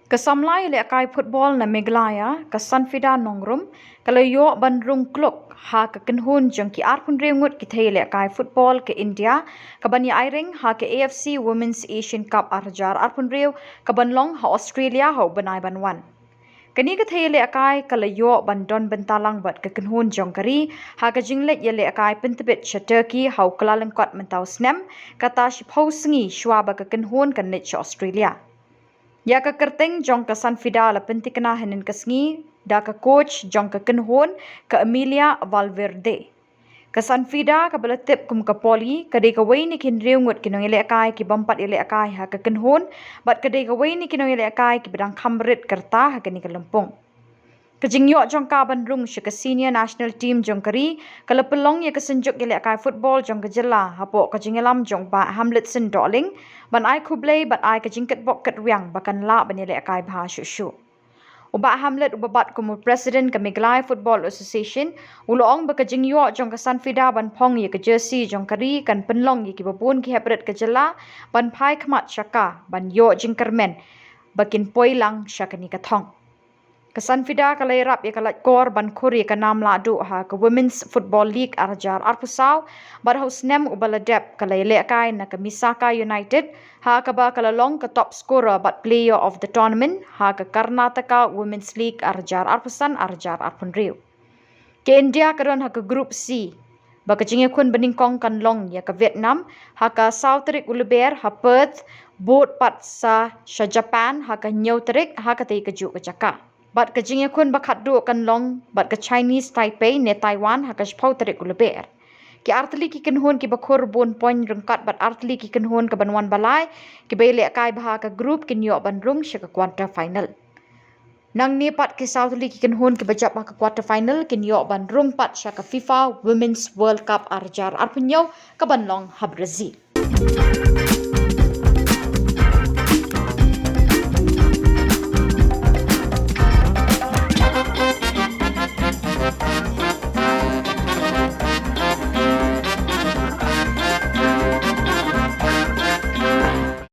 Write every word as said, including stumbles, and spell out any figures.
Ka samla ïalehkai football na Meghalaya, ka Sanfida Nongrum, ka la ïoh ban rung kluk ha ka kynhun jong ki arphew ngut ki thei ïalehkai football ka India, ka ban ïa aireng ha ka A F C Women's Asian Cup ar hajar arphew hynriew, ka ban long ha Australia ha u bnai ban wan. Kane ka thei ïalehkai ka la ïoh ban don bynta lang bad ka kynhun jong ka ri ha ka jingleit ïalehkai pyntbit sha Turkey ha u Kyllalyngkot mynta u snem, kata shiphew sngi shuwa ba ka kynhun kan leit sha Australia. Ïa ka kyrteng jong ka Sanfida la pyntikna hynnin ka sngi da ka coach jong ka kynhun, ka Emilia Valverde. Ka Sanfida, kaba la tip kum ka Poli, ka dei kawei na ki hynriew ngut ki nongïalehkai ki bym pat ïalehkai ha ka kynhun, bad ka dei kawei na ki nongïalehkai kiba dang kham rit ka rta ha kane ka lympung. Ka jingïoh jong ka ban rung sha ka senior national team jong ka ri ka la pynlong ïa ka synjuk ïalehkai football jong ka jylla hapoh ka jingïalam jong Bah Hamletson Dohling, ban ai khublei bad ai ka jingkitbok kitrwiang ba kan lah ban ïalehkai bha shuh shuh. U Bah Hamlet, uba bat kum u President ka Meghalaya Football Association, u la ong ba ka jingïoh jong ka Sanfida ban phong ïa ka jersey jong ka ri kan pynlong ïa kiba bun ki heprit ka jylla ban phai khmat sha ka ban ïoh jingkyrmen ba kin poi lang sha kane ka thong. Ka Sanfida ka la ïarap ïa ka laitkor ban khur ïa ka nam lahduh ha ka Women's Football League ar hajar arphew saw, bad ha u snem uba la dep ka la ïalehkai na ka Misaka United, ha kaba ka la long ka top scorer bad player of the tournament ha ka Karnataka Women's League ar hajar arphew san ar hajar arphew hynriew. Ka India ka don ha ka Group C, ba ka jingïakhun banyngkong kan long ïa ka Vietnam ha ka saw tarik u Lber ha Perth, bud pat sa sha Japan ha ka hynñiew tarik ha katei kajuh ka jaka. Bad ka jingïakhun ba khatduh kan long bad ka Chinese Taipei ne Taiwan ha ka shiphew tarik u Lber. Ki artylli ki kynhun kiba khur bun point ryngkat bad artylli ki kynhun ka ban wan ba lai kiba ïalehkai bha ha ka group kin ïoh ban rung sha ka quarter final. Nangne pat ki saw tylli ki kynhun kiba jop ha ka quarter final kin ïoh ban rung pat sha ka FIFA Women's World Cup ar hajar arphew hynñiew ka ban long ha Brazil.